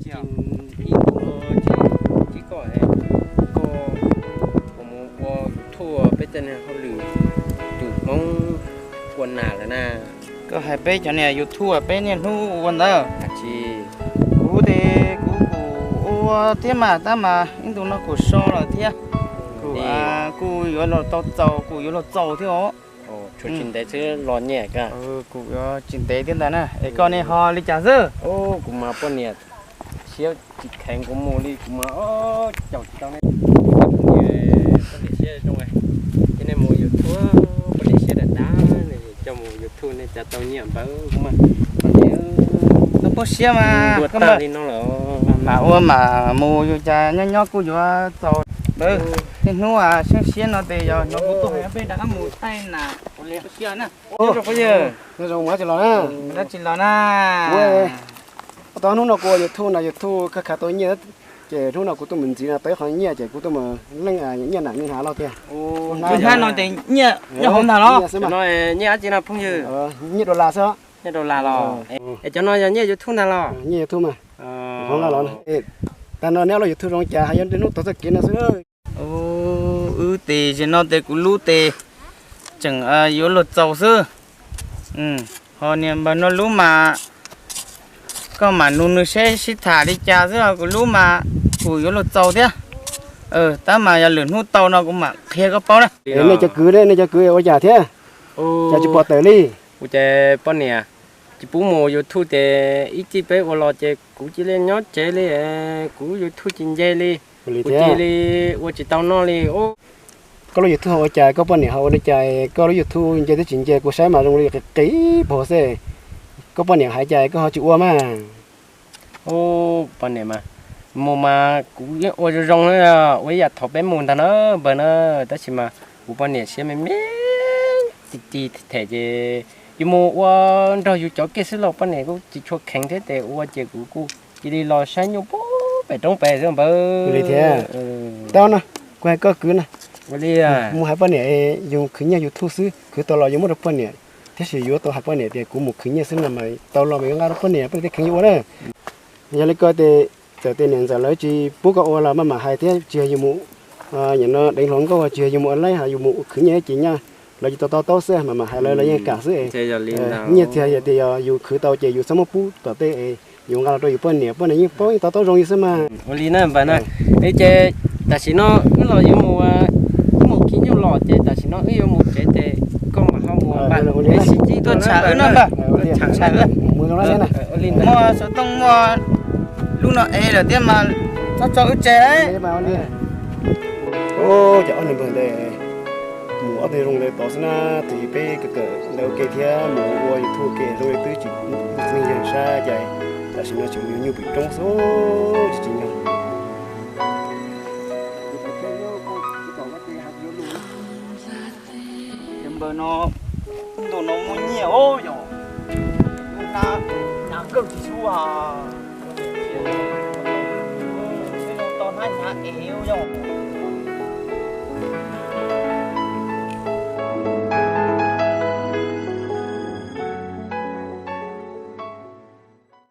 Ib ntu no tsis koj, koj mus ua YouTube peb tej niag hauj lwm tus Hmoob ua nas lawm na. Koj hais peb cov niag YouTube peb niaj hnub ua ntawd. Tsis, kuv tes kuv kuj ua thiab mas tab mas ib ntu no kuv so lawm thiab. Kuv kuj yuav los tau txaus, kuv yuav los txaus thiab os. Tsis ntev xwb los nyiaj ka. Kuv yuav tsis ntev thiab ntag na. Es koj ne ho li cas xwb? Kuv mas poj niam siab tsis kheev kuv mus li kuv mas caum tsis tau ne. Poj niam siab zoo, ces nej mus YouTube poj niam siab dav dav, coj mus YouTube nej cas tau nyiaj npawg kuv mas. Koj poob siab mas ua tag li no lawm. Mas ua mas mus yus cas nyob nyob kuj yuav txaus npawg. Niaj hnub siab siab no ces yog no kuv tuaj hais peb rov qab mus thaij na. Nyob zoo phooj ywg. Nyob zoo, mus dab tsi los na? Dab tsi los na? Tau hnub no kuv ua YouTube no YouTube kha kha tau nyiaj, ces hnub no kuv tuaj mus ntxiv no tau ib qho nyiaj ces kuv tuaj mus leej nyiaj nam nws hnav los tiag. Hnab no ces nyiaj nyob hauv ntag los? Nyiaj dab tsi no phooj ywg? Nyiaj dollar xwb. Nyiaj dollar los? Es cov no yog nyiaj YouTube ntag los? Nyiaj YouTube mas. Hov nqa los. Tag no neb ua YouTube zoo cas hais yuav nrhiav hnub tau txoj kev no xwb. Wb tes zaum no tes kuv lub tes tseem yuav luag txaus xwb. Ho niag npawg no lub mas koj mam nug nws seb sib tham li cas xwb, ho kuv lub mas kuj yuav luag txaus thiab. Tab mas yog lwm hnub tau no kuv mam qhia koj paub na. Nej cov kwv, nej cov kwv ua cas thiab? Cas tsis pom tawm li? Kuv ces poj niam tsis pub mus YouTube ces ib txij peb ua los ces kuv cia li nyob tsev li, kuv YouTube tsis nce li, kuv cia li ua tsis tau noj li. Koj lub YouTube ho ua cas, koj poj niam ho ua li cas, koj lub YouTube nce thiab tsis nce kuv saib mas zoo li qis qis pag xwb. Koj poj niam hais cas koj ho tsis ua mas? Ub, poj niam mas, mus mas kuv yeej ua zoo zoo na, ua ib yam thaum peb mus ntag na npawg na, tab sis mas kuv poj niam siab me me, ti ti them ces yus mus ua nrog yus cov kiag xwb los poj niam kuj tsis tshua kheev thiab ces ua ces kuv kuj cia li los saib nyuj pem roob pem xwb npawg. Li thiab. Tau no, kuv hais koj kwv na, mus hais poj niam yus khwv nyiaj YouTube xwb, khwv tau los yuav muab rau poj niam, tab sis yuav tau hais poj niam tias kuv mus khwv nyiaj xwb no mas tau los mas yuav nqa rau poj niam, poj niam thiaj kheev yuav ua na. Yog li ko ces txawm tias niam ntxawm lawv tsis pub koj ua los maj mam hais thiab, tsis yog yus mus, nim no deev hluas nkauj tsis yog yus mus ua laib, yus mus khwv nyiaj ces nyiaj lawv tsis tau to taub xwb, maj mam hais lawv, lawv yeej kam xwb. Nyiaj txiag yog tias yog yus khwv tau ces yus txhob muab pub tom tej, yus nqa los rau yus poj niam, poj niam yeej paub yeej to taub zoo yus xwb mas. Ua li na npawg na, ces tam sim no wb los yuav mus, wb mus khwv nyuj los ces tam sim no wb yuav mus tsev ces koj mam ho mus npawg, sib ntsib tuaj tsham wb na npawg. Tsham wb, muaj xov tooj muaj lub no es lawm thiab mas txhob tso wb tseg. Cov ob niag npawg ntawd mus ob teg zoo ntawd tod xwb na, tus peb kawm kawm ntawd ua ke thiab mus ua YouTube ua ke zoo li twb tsis txeeb yawg sab cas, tam sim no tseem mus yuav nyuj pem roob xwb tsis tsis nyob. Cov npawg no, ntu no muaj nyiaj os yog, na, na kawg tsis tshua, tau hnab hnyav es yog.